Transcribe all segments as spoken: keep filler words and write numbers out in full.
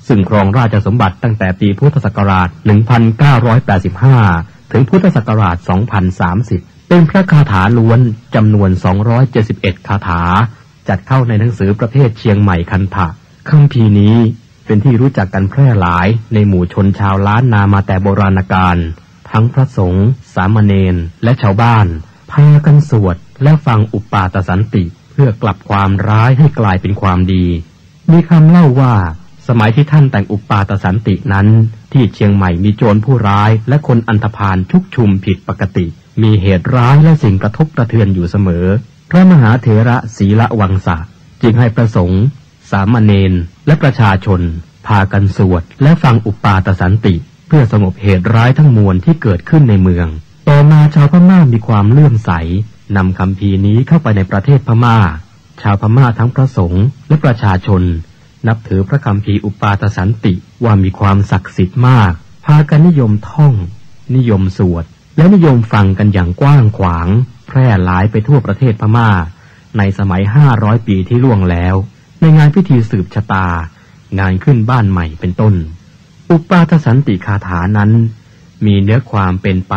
ซึ่งครองราชสมบัติตั้งแต่ปีพุทธศักราช หนึ่งพันเก้าร้อยแปดสิบห้า ถึงพุทธศักราช สองพันสามสิบ เป็นพระคาถาล้วนจำนวน สองร้อยเจ็ดสิบเอ็ด คาถา จัดเข้าในหนังสือประเภทเชียงใหม่คันธะ คัมภีร์นี้เป็นที่รู้จักกันแพร่หลายในหมู่ชนชาวล้านนามาแต่โบราณกาล ทั้งพระสงฆ์ สามเณร และชาวบ้าน พากันสวดและฟังอุปปาตสันติ เพื่อกลับความร้ายให้กลายเป็นความดี มีคำเล่าว่า สมัยที่ท่านแต่งอุปปาตสันตินั้น ที่เชียงใหม่มีโจรผู้ร้ายและคนอันธพาลชุกชุมผิดปกติ มีเหตุร้ายและสิ่งกระทบกระเทือนอยู่เสมอ พระมหาเถระศีลวังสะ จึงให้พระสงฆ์ สามเณร และประชาชน พากันสวดและฟังอุปปาตสันติ เพื่อสงบเหตุร้ายทั้งมวลที่เกิดขึ้นในเมือง ต่อมาชาวพม่ามีความเลื่อมใส นำคัมภีร์นี้เข้าไปในประเทศพม่า ชาวพม่าทั้งพระสงฆ์และประชาชน นับถือพระคัมภีร์อุปปาตสันติว่ามีความศักดิ์สิทธิ์มาก พากันนิยมท่อง นิยมสวด และนิยมฟังกันอย่างกว้างขวาง แพร่หลายไปทั่วประเทศพม่า ในสมัย ห้าร้อย ปีที่ล่วงแล้ว ในงานพิธีสืบชะตา งานขึ้นบ้านใหม่เป็นต้น อุปปาตสันติคาถานั้น มีเนื้อความเป็นไป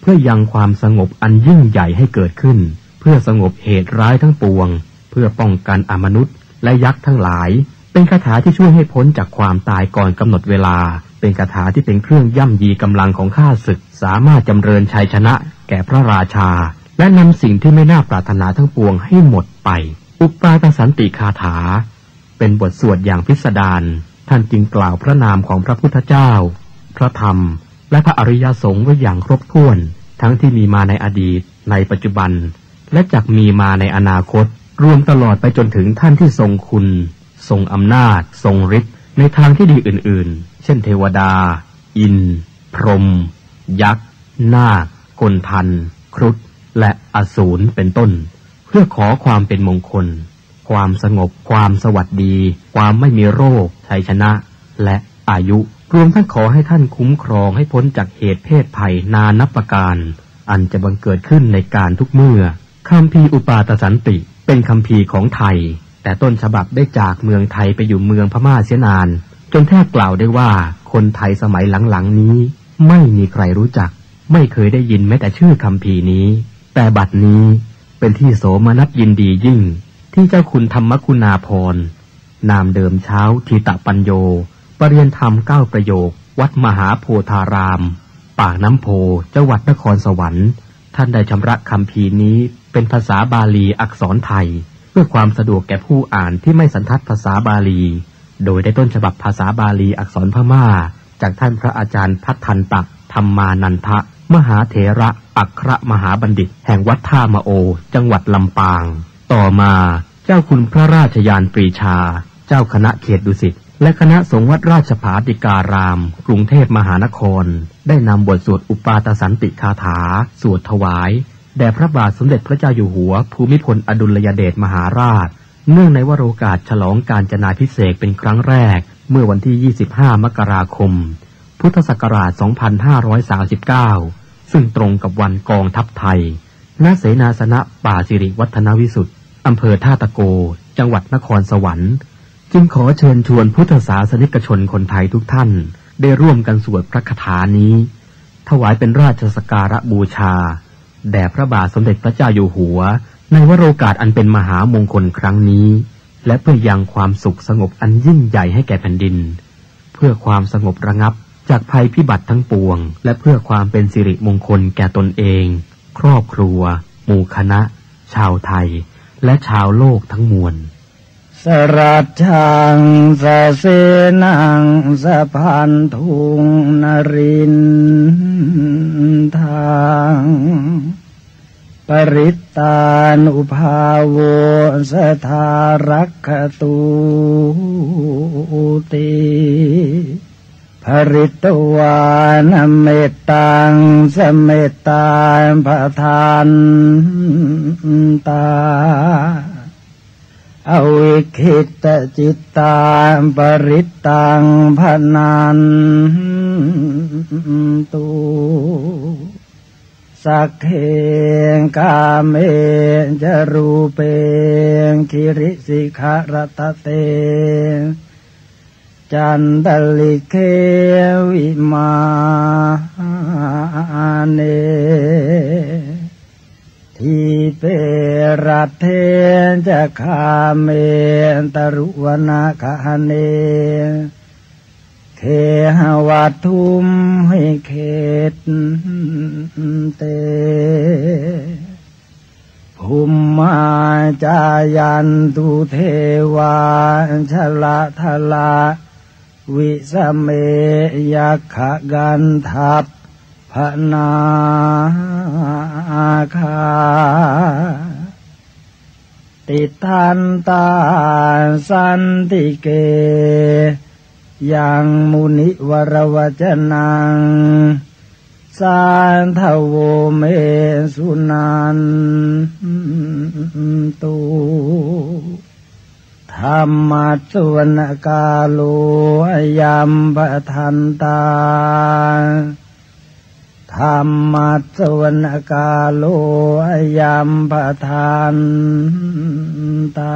เพื่อยังความสงบอันยิ่งใหญ่ให้เกิดขึ้น เพื่อสงบเหตุร้ายทั้งปวง เพื่อป้องกันอมนุษย์และยักษ์ทั้งหลาย เป็นคาถาที่ช่วยให้พ้นจากความตายก่อนกำหนดเวลา เป็นคาถาที่เป็นเครื่องย่ำยีกำลังของข้าศึก สามารถจำเริญชัยชนะแก่พระราชา และนำสิ่งที่ไม่น่าปรารถนาทั้งปวงให้หมดไป อุปปาตสันติคาถา เป็นบทสวดอย่างพิสดาร ท่านจึงกล่าวพระนามของพระพุทธเจ้า พระธรรม และพระอริยสงฆ์ไว้อย่างครบถ้วน ทั้งที่มีมาในอดีต ในปัจจุบัน และจักมีมาในอนาคต รวมตลอดไปจนถึงท่านที่ทรงคุณ ทรงอำนาจ ทรงฤทธิ์ ในทางที่ดีอื่นๆ เช่นเทวดา อินทร์ พรหม ยักษ์ นาค คนทัน ครุฑ และอสูร เป็นต้น เพื่อขอความเป็นมงคล ความสงบ ความสวัสดี ความไม่มีโรค ชัยชนะ และอายุ รวมทั้งขอให้ท่านคุ้มครองให้พ้นจากเหตุเพศภัยนานับประการ อันจะบังเกิดขึ้นในการทุกเมื่อ คัมภีร์อุปปาตสันติ เป็นคัมภีร์ของไทย แต่ต้นฉบับได้จากเมืองไทยไปอยู่เมืองพม่าเสียนาน จนแทบกล่าวได้ว่าคนไทยสมัยหลังๆ นี้ ไม่มีใครรู้จัก ไม่เคยได้ยินแม้แต่ชื่อคัมภีร์นี้ แต่บัดนี้เป็นที่โสมนัสยินดียิ่ง ที่เจ้าคุณธรรมคุณาภรณ์ นามเดิมเช้า ธีตะปัญโญ ประเรียนธรรมเก้าประโยค วัดมหาโพธาราม ปากน้ำโพ จังหวัดนครสวรรค์ ท่านได้ชำระคัมภีร์นี้เป็นภาษาบาลีอักษรไทย เพื่อความสะดวกแก่ผู้อ่านที่ไม่สันทัดภาษาบาลี โดยได้ต้นฉบับภาษาบาลีอักษรพม่า จากท่านพระอาจารย์พัทธันตะ ธรรมานันทะ มหาเถระอัครมหาบัณฑิต แห่งวัดท่ามะโอ จังหวัดลำปาง ต่อมาเจ้าคุณพระราชยานปรีชา เจ้าคณะเขตดุสิต และคณะสงฆ์วัดราชภาติการาม กรุงเทพมหานคร ได้นำบทสวดอุปปาตสันติคาถา สวดถวาย แด่พระบาทสมเด็จพระเจ้าอยู่หัวภูมิพลอดุลยเดชมหาราช เนื่องในวโรกาสฉลองกาญจนาภิเษกเป็นครั้งแรก เมื่อวันที่ ยี่สิบห้า มกราคม พุทธศักราช สองพันห้าร้อยสามสิบเก้า ซึ่งตรงกับวันกองทัพไทย ณ เสนาสนะป่าสิริวัฒนวิสุทธิ์ อำเภอท่าตะโก จังหวัดนครสวรรค์ จึงขอเชิญชวนพุทธศาสนิกชนคนไทยทุกท่าน ได้ร่วมกันสวดพระคาถานี้ ถวายเป็นราชสักการะบูชา แด่พระบาทสมเด็จพระเจ้าอยู่หัว ในวโรกาสอันเป็นมหามงคลครั้งนี้ และเพื่อยังความสุขสงบอันยิ่งใหญ่ให้แก่แผ่นดิน เพื่อความสงบระงับจากภัยพิบัติทั้งปวง และเพื่อความเป็นสิริมงคลแก่ตนเอง ครอบครัว หมู่คณะ ชาวไทย และชาวโลกทั้งมวล Sarajjaṃ sasenaṃ sabandhuṃ narindhaṃ, parittānubhāvo sadā rakkhatūti. Pharitvāna mettaṃ samettā bhadantā, avikkhittacittā parittaṃ bhaṇantu. Sagge kāme ca rūpe girisikharataṭe cantalikkhe vimāne, dīpe raṭṭhe ca gāme taruvanagahane, gehavatthumhi khette, bhummā cāyantu devā jalathalavisame yakkhagandhabbanāgā, tiṭṭhantā santike yaṃ munivaravacanaṃ sādhavo me suṇantu. Dhammassavanakālo ayambhadantā. Dhammassavanakālo ayambhadantā.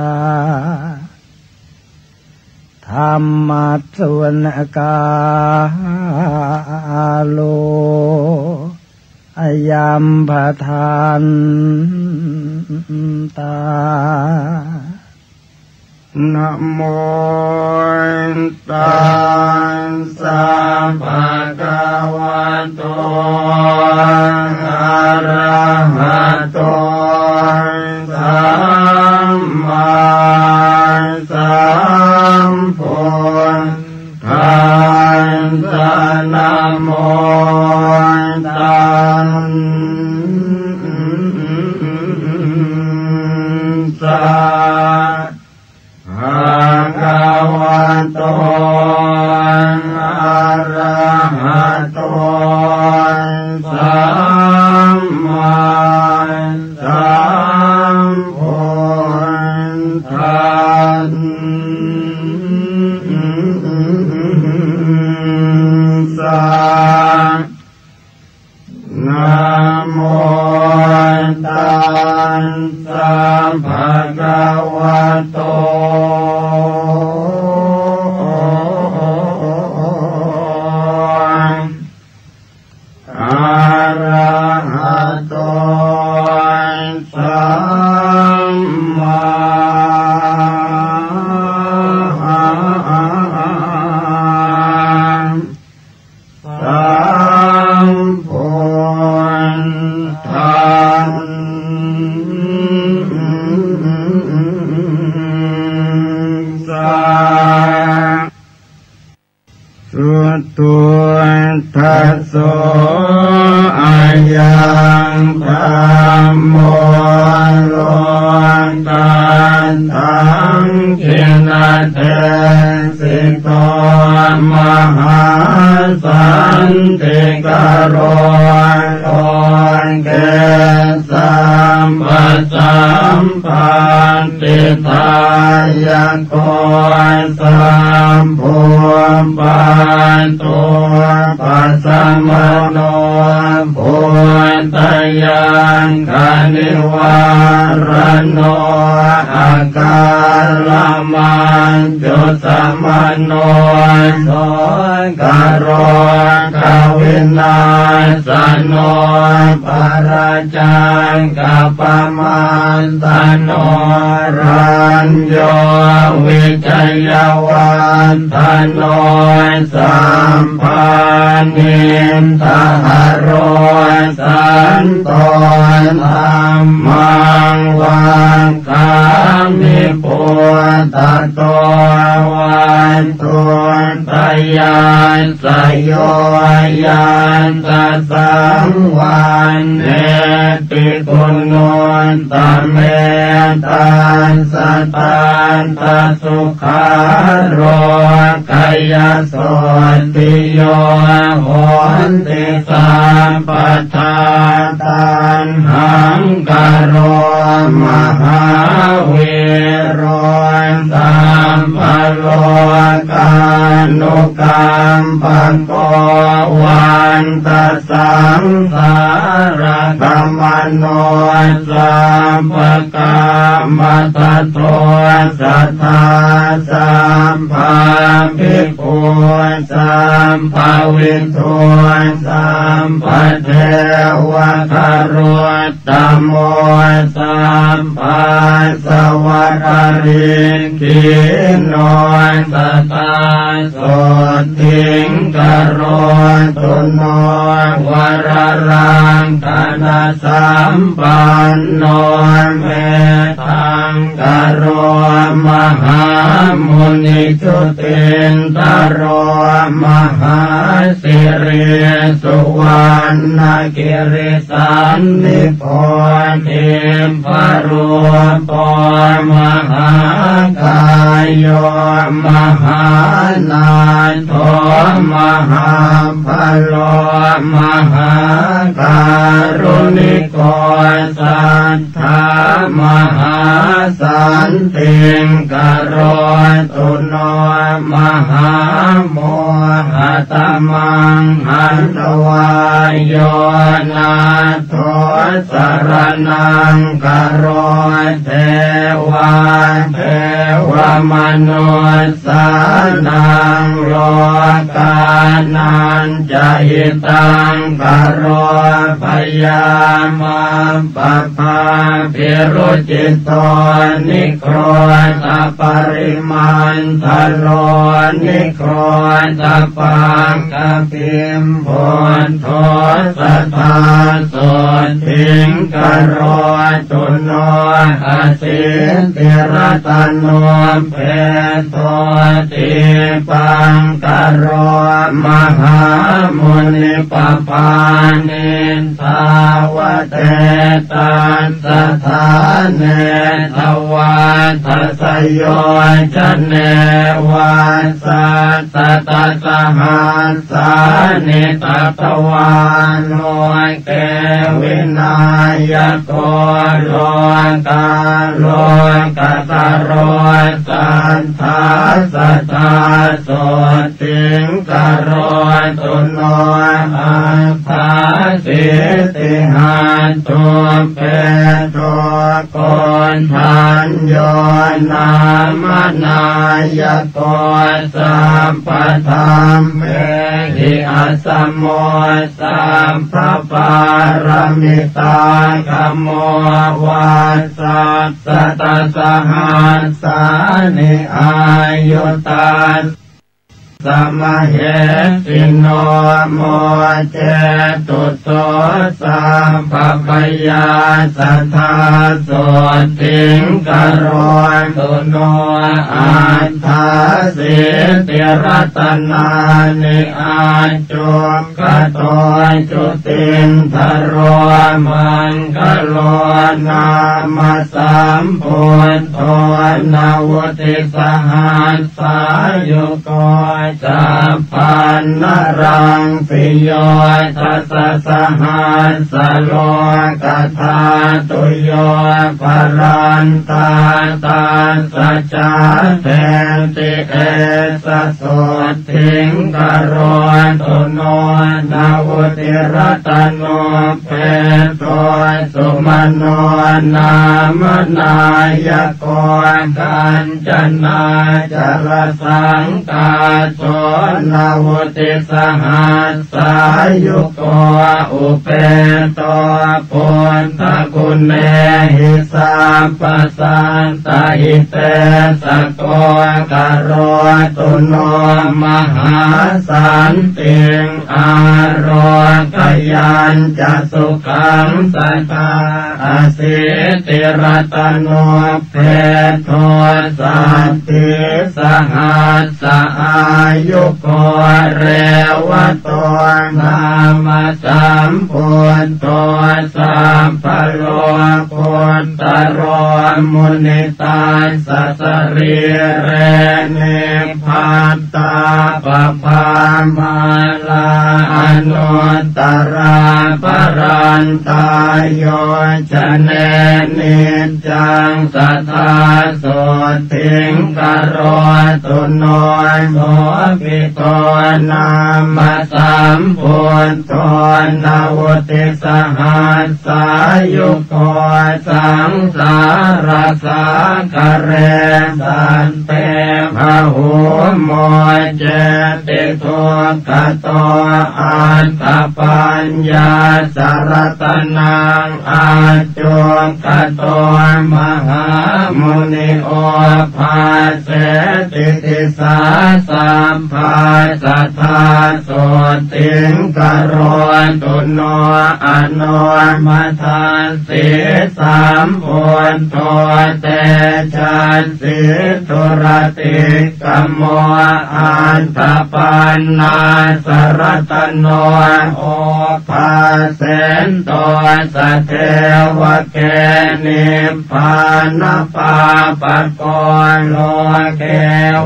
Dhammassavanakālo ayambhadantā. Namo tassa bhagavato arahato sammāsambuddhassa. Namo tassa bhagavato arahato sammāsambuddhassa. Namo tassa bhagavato arahato sammā sambuddhassa. Suduṭṭhaso ayaṃ dhammo lokatthaṃ jinadesh sito mahāsantikaro loke sabbasampattidāyako sabbupaddavappasamano bhūtayakkhaṇivāraṇo akālamaraṇayosamano sokārogavināsano paracakkapamaddano rañño vijayavaḍḍhano sabbāniddhaharo santo dhammaṃ vakkhāmi buddhato vatthuttayassayo. Yassa saṃvaṇṇeti guṇuttame tassa tattha sukhārogayasotthi yo honti sabbadā. Taṇhaṅkaro mahāvīro sā sabbalokānukampako vantasaṃsaraṇamano sabbakamatato sadā sabbabhibhū sabbavidū sabbadevatarut tamo sabbāsavakariṭṭhino sadā sothiṃ karotu no vararakkhaṇasampanno mettā ṅkaro mahāmuni jutindharo mahāsirissuvaṇṇagirisaṇṇibodhiṃ bharūpo mahākāyo mahānātho mahābalo mahākāruṇiko satthā mahāsantiṃ karotu no mahāmohatamaṃ hantvā yo nā tho saraṇaṃ karo devā devamanussānaṃ lokānañca hitaṃ karo byāma pabābhirucito nigrodhaparimandalo nigrodhapākabhimbudho sadā sothiṃ karotu no asītiratanuppedo dīpaṅkaro mahāmuni pabāni tāvatetassataṇe dvādasayojane vasaṭṭhasahassāni tatvā loke vināyako lokālokaṭṭharo satthā sadā sothiṃ karotu no aṭṭhāsītihatthuppeto koṇḍañño nāma nāyako sabbadhammehi asamo sabbapāramitāgamo vasaṭṭhasahassāni āyu tassa mahesino mocetu so sabbabhayā sadā sothiṃ karotu no aṭṭhāsītiratanāni accuk khato jutindharo maṅgalo nāma sambuddho navuttisahassāyugo chabbaṇṇaraṃ siyo dasasahassalokathātuyo bharantā tassa jāteti esa sothiṃ karotu no navuttirattanuppeto sumano nāma nāyako kañcanācalasaṅkāso navuttisahassāyugo upeto buddhaguṇehi sabbasattahites sako karotu no mahāsantiṃ ārogayañca sukhaṃ sadā asītiratanuppedo saddhisahassā Yugo revato nāma sambuddho sabbalokuttaro muni. Tassa sarīre nibbattāpabhāmālā anuttarā parantā. Yo jane niccaṃ sadā sotthiṃ karotu no, sobhito nāma sambuddho navuttisahassāyugo saṃsārasāgare satte bahū muccati dugghato. Aṭṭhapaññāsaratanaṃ accayanto mahāmuni obhāseti disā sabbā sadā sotthiṃ karotu no. Anomadassī sambuddho tejassī duratikkhamo aṭṭhapaññāsaratano obhāsento sadevake nibbānapāpako loke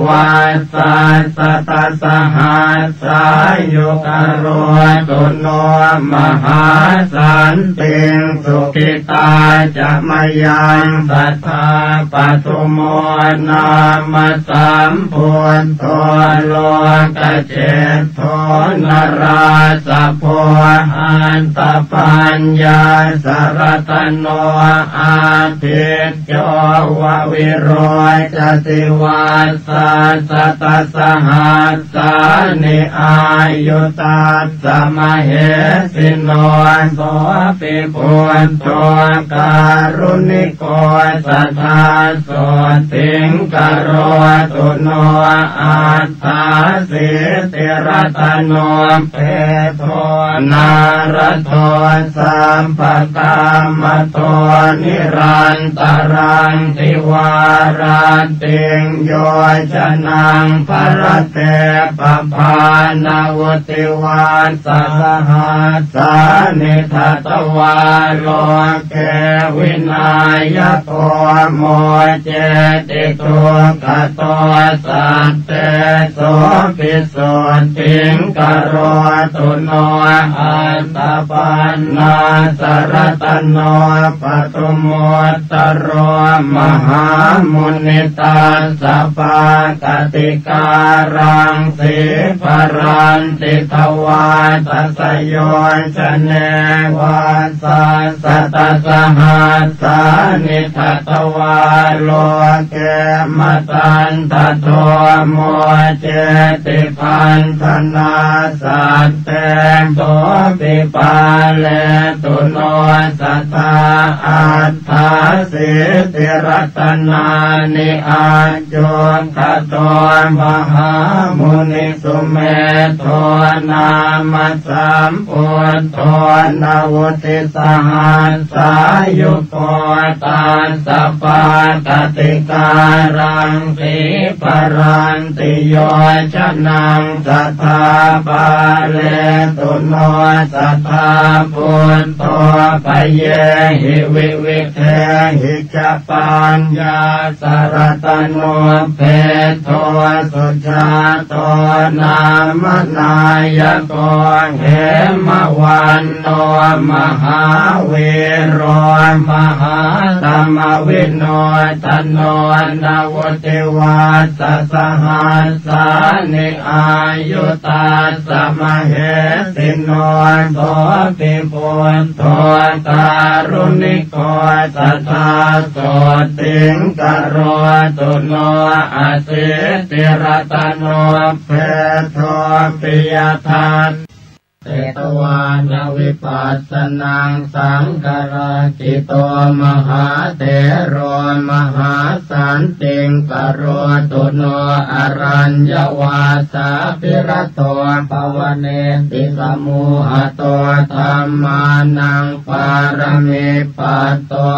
vassasatasahassāyugo karotu no mahāsantiṃ. Sukhitā ca mayaṃ sadā padumo nāma sambuddho lokaje dho narāsabho aṭṭhapaññāsaratano ādicco va virocati vassasatasahassāni āyu tassa mahesino. Sopi buddho kāruṇiko sadā sotthiṃ karotu no aṭ ṭhāsītiratanopeto nārado sabbakāmato nirantaraṃ divārattiṃ yojanaṃ pharatepa bhānavuttivassasahas sāni datvā loke vināyako mocceti dukkhato. Satte sopi sotthiṃ karotu no aṭṭhapaṇṇāsaratano padumu ttaro mahāmuni. Tassa pākāraṃ sīparanti dvādasayojane vassasatasahassāni datvā loke matandado mocceti paṇḍanā. Satte sopi pāletu no sadā aṭ ṭhāsītiratanāni. Accayanto mahāmuni sumedho nāma sambuddho navuttisahassāyugo tassa pāṭikāraṃ sīparanti yojanaṃ sadā pāletu no sadā buddho payehi vividehi ca paññāsaratanopeto sujāto nāma nāyako hemavanto mahāvīro mahāsamavinodano navuttivassasahas sāni āyu tassa mahesino. Sopi buddho kāruṇiko sadā sotthiṃ karotu no asītiratanopetho piyadat Jetvāna vipassanāṃ saṅgharakkhitvā mahāthero mahāsantiṃ karotu no araññavāsābhirato bhavaneti samūhato dhammānaṃ pāramipatto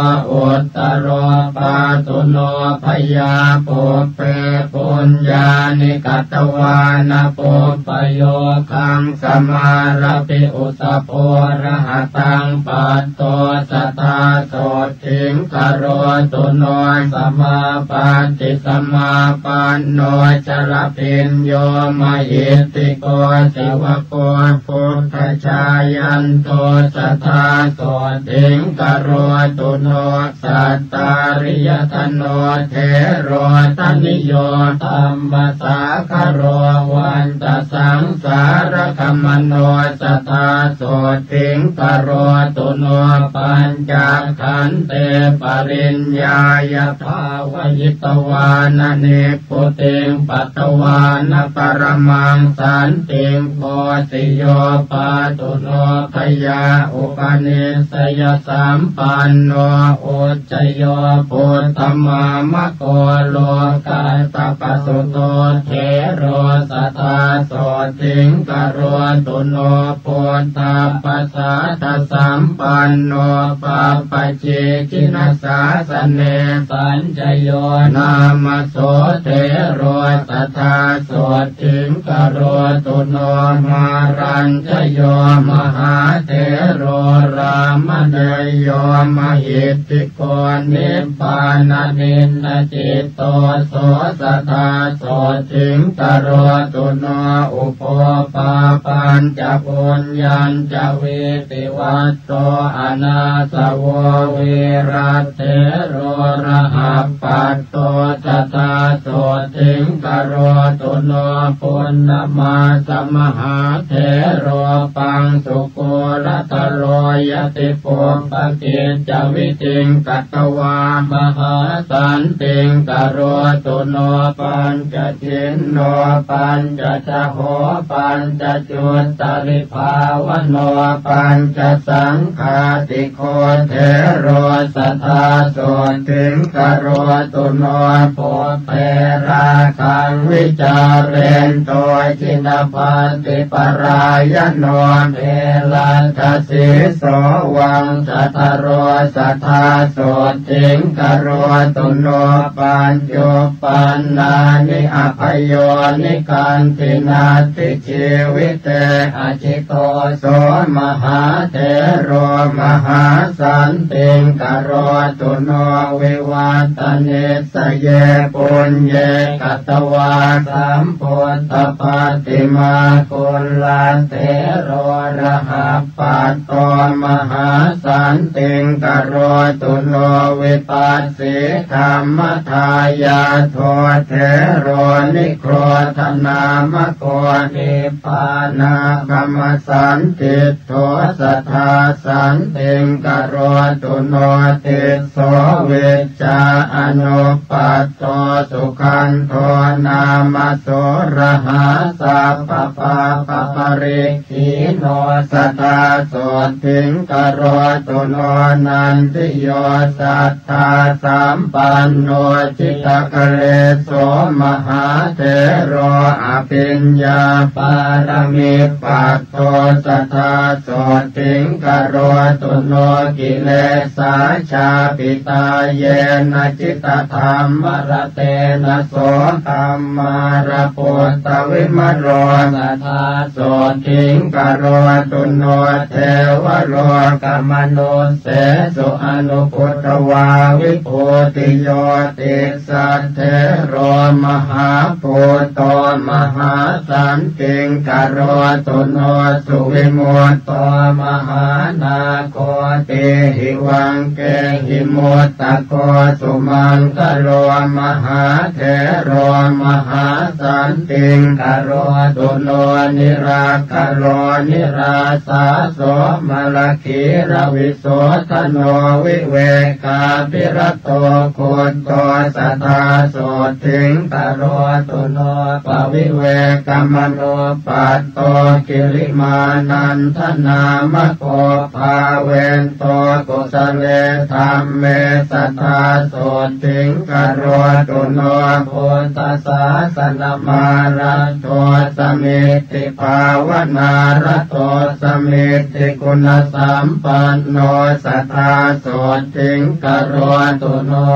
uttaro pāthu no bhayā pubbe puññāni katvāna pubbayogaṃ samārabhi usa purahataṃ patto sadā sotthiṃ karotu no samāpatti samāpanno ca labhiñño mahiddhiko sivako buddhajāyanto sadā sotthiṃ karotu no sattāriyaṭṭhano thero daniyo dhammasāgaro vantasaṃsāragamano sadā sotthiṃ karotu no pañcakkhandhe pariññāya bhāvayitvāna nibbutiṃ patvāna paramaṃ santiṃ pho siyo pāthu no bhayā upanissayasampanno ujjayo buddhamāmako lokassa pasuto thero sadā sotthiṃ karotu no buddhappasādasampanno pabbajī jinasāsane sañ jayo nāma so thero sadā sotthiṃ karotu no mārañjayo mahāthero rāmaṇeyo mahiddhiko nibbānadinnacitto so sadā sotthiṃ karotu no ubhopāpañca puññañca vītivatto anāsavo vīrathero rahappat to sadā sotthiṃ karotu no punnamāsamahāthero paṃsukulataro yatipuppakiccavidiṃ katvā mahāsantiṃ karotu no pañcachinno pañcacaho pañcacuttaribhāvano pañcasaṅghāti ko thero sadā sotthiṃ karotu no pubbe rāgaṃ vicārento jinapattiparāyano phelaggasīso vaṃsadharo sadā sotthiṃ karotu no pañcuppannāni abhayo nikanti natthi jīvite ajito so mahāthero mahāsantiṃ karotu no vivattanisaye puññe katvā sambuddhapaṭimā kullathero rahappat to mahāsantiṃ karotu no vipassī dhammadāyādo thero nigrodhanāmako nibbānāgamasandiṭṭho sadā santiṃ karotu no tisso vijjā anuppat to sugandho nāma so rahā sabbapāpaparikkheeno sadā sotthiṃ karotu no nandiyo satthā sampanno jitakalesho mahāthero abhiññāpāramippat to sadā sotthiṃ karotu no kilesā chāpitā yena jitadhammaratena so kammāraputtavimalo sadā sotthiṃ karotu no devalokamanusseshu anubuddhavā vibhūtiyo tis saṭṭhero mahābhūto mahāsantiṃ karotu no suvimutto mahānāgo tīhivaṅkehi muttako sumaṅgalo mahāthero mahāsantiṃ karotu no nirakkalo nirāsā so malakhīlavisodhano vivekābhira to guddo sadā sotthiṃ karotu no pavivekamanuppaṭṭho Kilimānandanāmako pāvento kusale dhamme sadā sotthiṃ karotu no. Buddhasāsanamāraddhosmitti bhāvanāraddhosmitti guṇasampanno sadā sotthiṃ karotu no.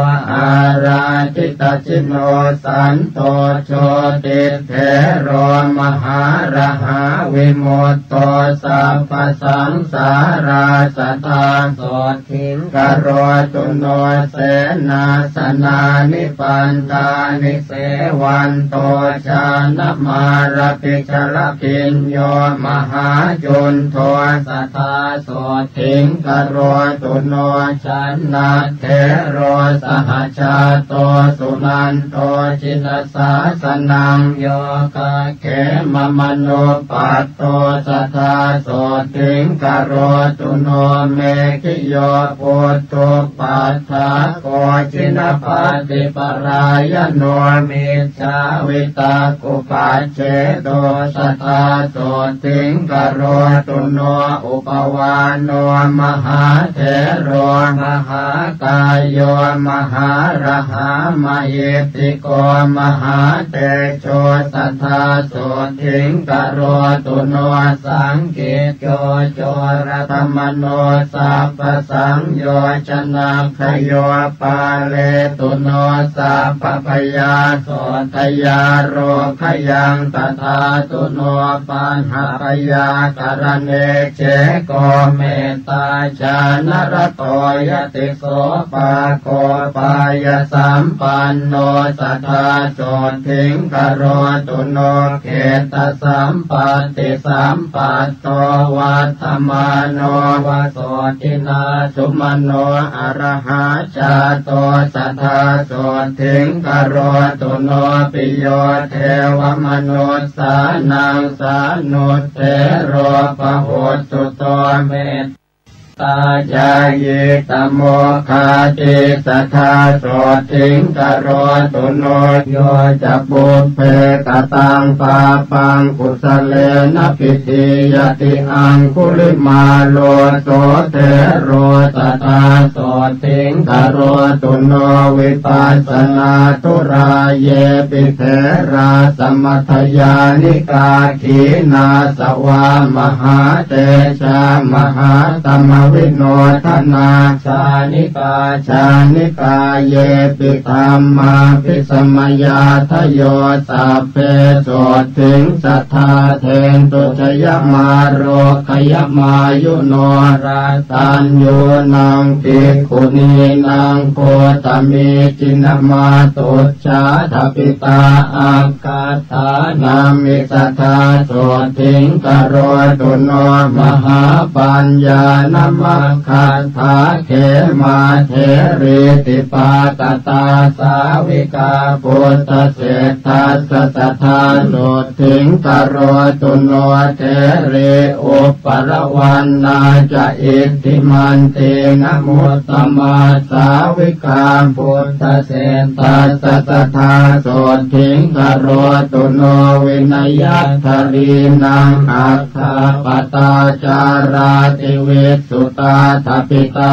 Ārādhitacino santo jotithero mahārahā vimutto sabbasaṃsārā sadā sotthiṃ karotu no. Senāsanāni pantāni sevanto jānamārabhijarabhiñño mahācuṇḍo sadā sotthiṃ karotu no. Canda tthero sahajāto sūnanto jinasāsanaṃ yogakkemamanuppaddo sadā sotthiṃ karotu no. Meghiyo puthuppaddako jinappaṭiparāyano mijjhāvitakkupac chedo sadā sotthiṃ karotu no. Upavāno mahāthero mahākāyo mahārahā mahiddhiko mahātejo sadā sotthiṃ karotu no. Saṅkicco coradamano sabbasaṃyojana khayo pāletu no sabbabhayā. Sotthayarogayaṃ tadā tuṇo paṇḍabhayākaraṇe ceko mettāñāṇarato yati sopāgo pāyasampanno sadā sotthiṃ karotu no. Khittasampatti sampatto vaḍḍhamāno va sotthinā sumano arahā jāto sadā sotthiṃ karotu no. Piyo devamanussānaṃ sānuttero bahussuto mettāñāyitamogāti sadā sotthiṃ karotu no. Yo ca pubbe kataṃ pāpaṃ kusalena pidhīyati aṅgulimālo so thero sadā sotthiṃ karotu no. Vipassanātturā yepi therā samatthayānikā khīṇāsavā mahātejā mahātamavidnodanā jānikā jānikā yepi dhammābhisamayādayo sabbe sotthiṃ sadā dentu. Jayamārogyamāyuno rataññūnaṃ bhikkhunīnaṃ gotami jinamātucchādapitā aggad dānamhi sadā sotthiṃ karotu no. Mahāpaññānamaggāthā khemā therī dipāgatā sāvikā buddhaseṭṭhassa sadā sotthiṃ karotu no. Therī uppalavanā ca iddhimantī nahuttamā sāvikā buddhaseṭṭhassa sadā sotthiṃ karotu no. Vinayaddharīnaṃ aggappatā cārātivissutātapitā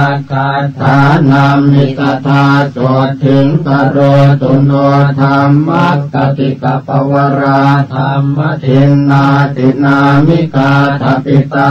aggaṭṭhānamhi sadā sotthiṃ karotu no. Dhammakkhatikappavarā dhammadinnatinā mikā tapitā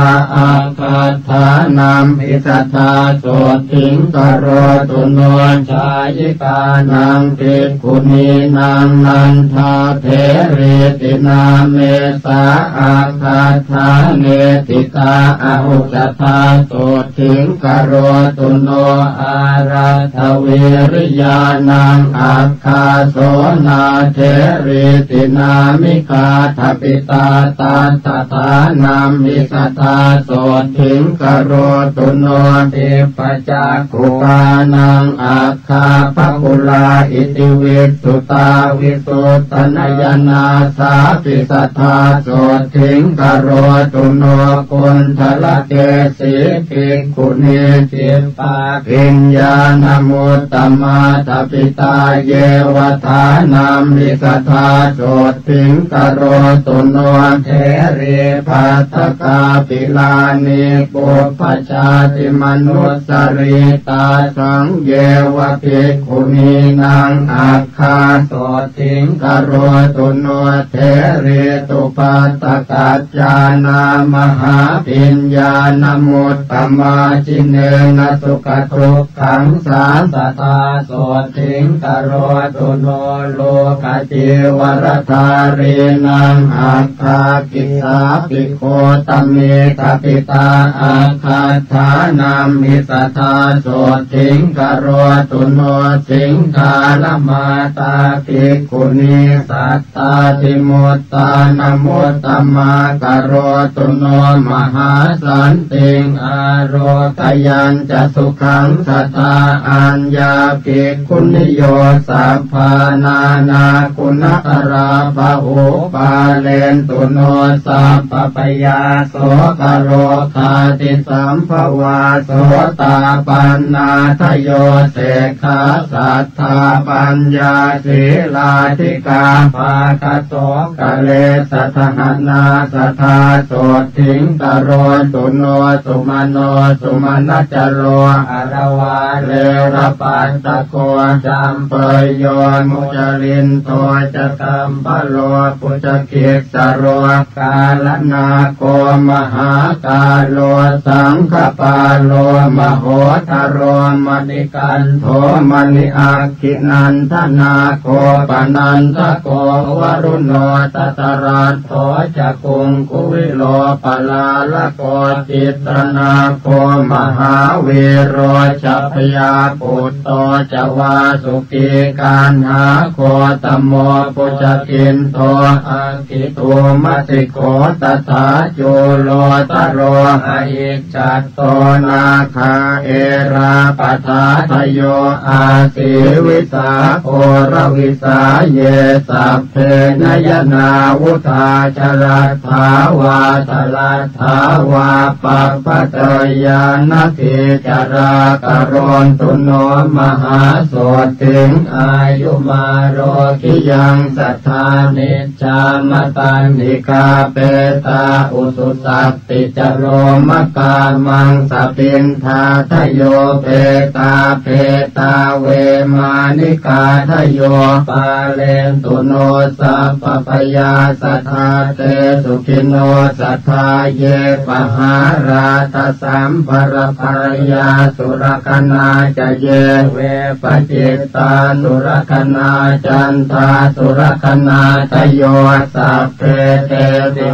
aggaṭṭhānamhi sadā sotthiṃ karotu no. Jhāyikānaṃ bhikkhunīnaṃ nandatherīti nāmesā aggaṭṭhāne ṭhitā ahu sadā sotthiṃ karotu no. Āraddhavīriyānaṃ ag gāso nātherīti nāmikā tapitā tattadānamhi sadā sotthiṃ karotu no. Dibbacakkukānaṃ aggappakula itivissutā visuddhanayanā sāpi sadā sotthiṃ karotu no. Kuṇḍalakesi bhikkhunī khippābhiññānamuttamādapitā yeva dānamhi sadā sotthiṃ karotu no therī bhaddakābhirāṇī pubbajātimanussarītāsaṃ yeva bhikkhunīnaṃ agghā sotthiṃ karotu no therī tubhaddakajjhānā mahābhiññānamuttamājinena sukhadukkhaṃ sā sadā sotthiṃ karotu no lokacīvaraḍhārīnaṃ agghā kissāpi gotamī tapitā aggaṭṭhānamhi sadā sotthiṃ karotu no siṅgālamātā bhikkhunī sattātimuttānamuttamā karotu no mahāsantiṃ ārogayañca sukhaṃ sadā aññā bhikkhuniyo sabbā nānāguṇakarā bahū pālentu no sabbabhayā sokā rogādi sambhavā sotāpannā dayo sekhā satthā paññā sīlādhikā pāga sokale satahaṇā sadā sotthiṃ karotu no sumano sumanacaro aravārena pattago campeyyo mucalindo ca kambalo bhujagissaro kālanago mahākāro saṅkhapālo mahottharo maṇikanḍho maṇi akkhiṇaṇḍanāgo panandako varuṇo dhataraṭṭho ca kuṅkuviro palālako cittanāgo mahāvīro jabhayā putto ca vāsu kī kaṇhā gotamo bhujagindho aggi dūmasi go tathā cūlotaro ahiccato nāgā erāpadādayo aṭṭhavīsā kolavīsā ye sabbe nayanā udhā jaladdhā vā salladdhā vā pabbajeyya nadīcalā karontu no mahāsotthiṃ āyumārogyāṃ sadā miccāmatanīkā petā ujusaṭṭhi ca lomakā maṃsapindādayo petā petā vemānikādayo pālentu no sabbabhayā sadā te sukhino sadā ye pahārādasambarabhayā surakkhaṇā ca ye vepacittāsurakkhaṇā cantasurakkhādayo sabbe te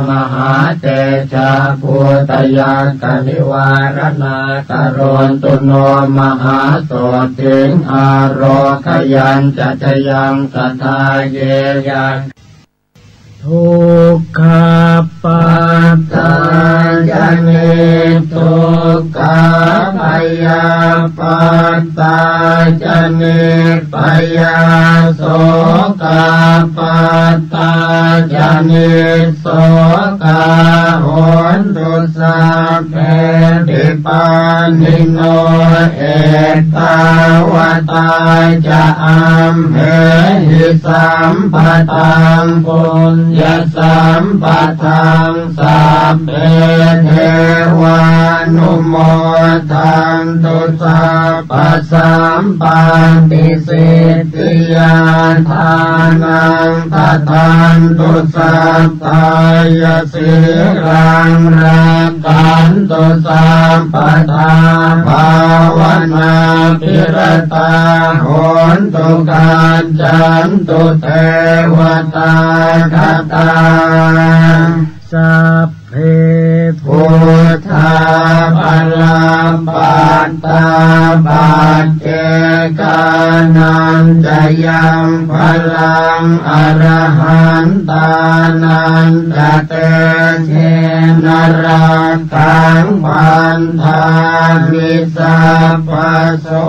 mahātejabhūtayakkhanivāraṇā karontu no mahāsotthiṃ ārogayañca jayaṃ sadā ye yakkhā dukkhappattā ca niddukkhā bhayappattā ca nibbhayā sokappattā ca nissokā hontu sabbepi pāṇino ettāvatā ca amhehi sambhataṃ puññasampadaṃ sabbe devānumodantu sabbasampattisiddhiyā dānaṃ dadantu saddhāya sīlaṃ rakkhantu sabbadā bhāvanābhiratā hontu gacchantu devatāgatā. Sabbe buddhā balappattā paccekānañca yaṃ balaṃ arahantānañca tejena rakkhaṃ bandhāmi sabbaso.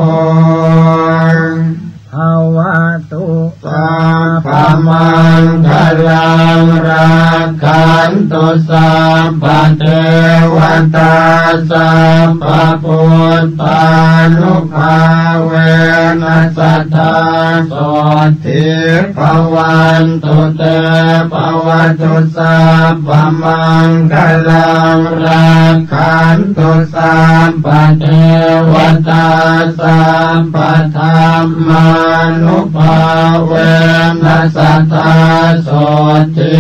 Bhavatu sabbā maṅgalaṃ, rakkhantu sabbadevatā, sabbabuddhānubhāvena, sadā sotthī bhavantu te. Bhavatu sabbamaṅgalaṃ, rakkhantu sabbadevatā, sabbadhammānubhāvena, sadā sotthī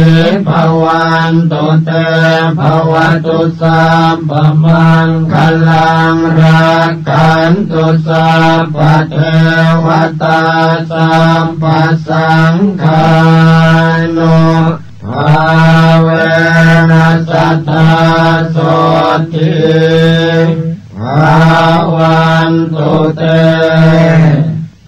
bhavantu te. Bhavatu sabbamaṅgalaṃ, rakkhantu sabbadevatā, sabbasaṅghānu bhāvena, sadā sotthī bhavantu te.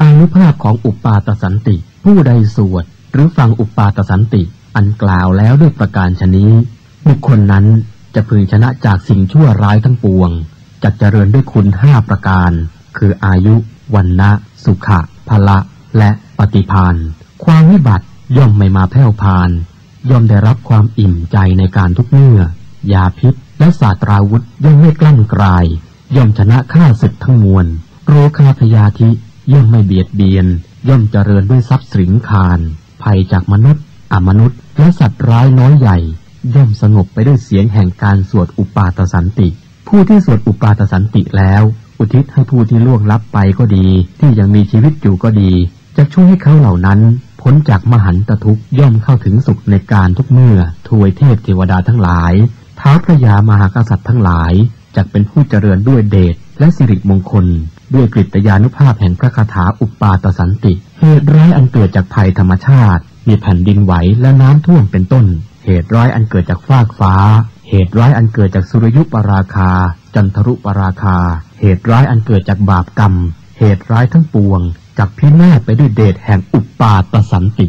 อานุภาพของอุปปาตสันติ ผู้ใดสวดหรือฟังอุปปาตสันติ อันกล่าวแล้วด้วยประการฉะนี้ บุคคลนั้นจะพึงชนะจากสิ่งชั่วร้ายทั้งปวง จักเจริญด้วยคุณห้าประการ คืออายุ วรรณะ สุขะ พละ และปฏิภาณ ความวิบัติย่อมไม่มาแผ่วพาน ย่อมได้รับความอิ่มใจในการทุกเมื่อ ยาพิษและสาตราวุธย่อมไม่กล้ำกลาย ย่อมชนะข้าศึกทั้งมวล โรคาพยาธิย่อมไม่เบียดเบียน ย่อมเจริญด้วยทรัพย์สิริงคาร ภัยจากมนุษย์ อมนุษย์ และสัตว์ร้ายน้อยใหญ่ ย่อมสงบไปด้วยเสียงแห่งการสวดอุปปาตสันติ ผู้ที่สวดอุปปาตสันติแล้ว อุทิศให้ผู้ที่ล่วงลับไปก็ดี ที่ยังมีชีวิตอยู่ก็ดี จะช่วยให้เขาเหล่านั้นพ้นจากมหันตทุกข์ ย่อมเข้าถึงสุขในการทุกเมื่อ ทวยเทพเทวดาทั้งหลาย ท้าวพญามหากษัตริย์ทั้งหลาย จักเป็นผู้เจริญด้วยเดชและสิริมงคล ด้วยกฤตยานุภาพแห่งพระคาถาอุปปาตสันติ เหตุร้ายอันเกิดจากภัยธรรมชาติ มีแผ่นดินไหวและน้ำท่วมเป็นต้น เหตุร้ายอันเกิดจากฟากฟ้า เหตุร้ายอันเกิดจากสุริยุปราคา จันทรุปราคา เหตุร้ายอันเกิดจากบาปกรรม เหตุร้ายทั้งปวงจักพินาศไปด้วยเดชแห่งอุปปาตสันติ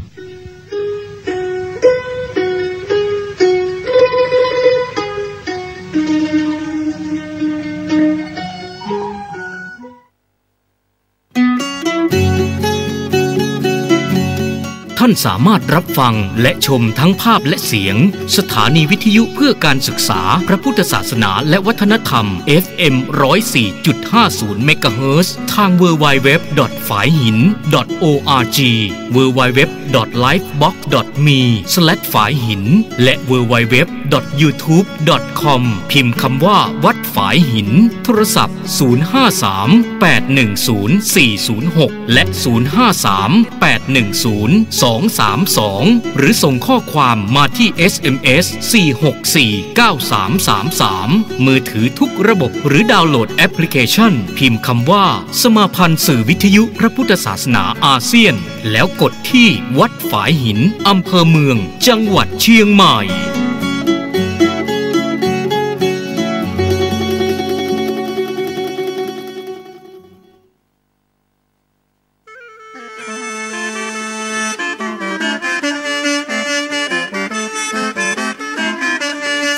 ท่านสามารถรับฟังและชมทั้งภาพและเสียง สถานีวิทยุเพื่อการศึกษา พระพุทธศาสนาและวัฒนธรรม เอฟเอ็ม ร้อยสี่จุดห้าศูนย์ เมกะเฮิรตซ์ ทาง ดับเบิลยู ดับเบิลยู ดับเบิลยู ดอท ฝายหิน ดอท โอ อาร์ จี ดับเบิลยู ดับเบิลยู ดับเบิลยู ดอท ไลฟ์บล็อก ดอท มี สแลช ฝายหิน และ ดับเบิลยู ดับเบิลยู ดับเบิลยู ดอท ยูทูบ ดอท คอม พิมพ์คำว่าวัดฝายหิน โทรศัพท์ ศูนย์ห้าสาม แปดหนึ่งศูนย์ สี่ศูนย์หก และ ศูนย์ห้าสาม แปดหนึ่งศูนย์ สองสามสอง หรือส่งข้อความมาที่ เอสเอ็มเอส สี่หกสี่ เก้าสามสามสาม มือถือทุกระบบ หรือดาวน์โหลดแอปพลิเคชัน พิมพ์คำว่า สมาพันธ์สื่อวิทยุพระพุทธศาสนาอาเซียน แล้วกดที่วัดฝายหิน อำเภอเมือง จังหวัดเชียงใหม่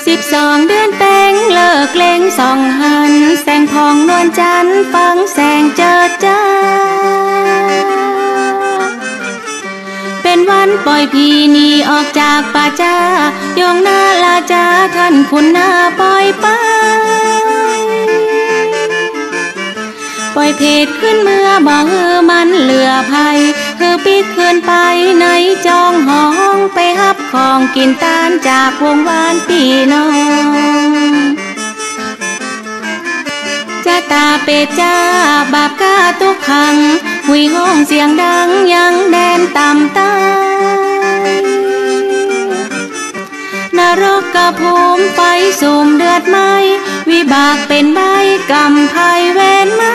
สิบสองเดือนเพ็ญเลิกเล็งส่องหัน แสงผ่องนวลจันทร์ฟังแสงเจิดจ้า เป็นวันปล่อยผีหนีออกจากป่าช้า โยงนาราจาท่านขุนนาปล่อยไป ปล่อยเผดขึ้นเมือบ่หื้อมันเหลือภัย หื้อปิ๊กคืนไปในจองห้อง ไปฮับของกินตานจากวงวานพี่น้อง จะตาเปจ้าบาปกาทุกขัง หุยห้องเสียงดังยังแดนต่ำใต้ นรกกะภูมิไฟสุมเดือดไหม้ วิบากเป็นใบกรรมภัยเวรมา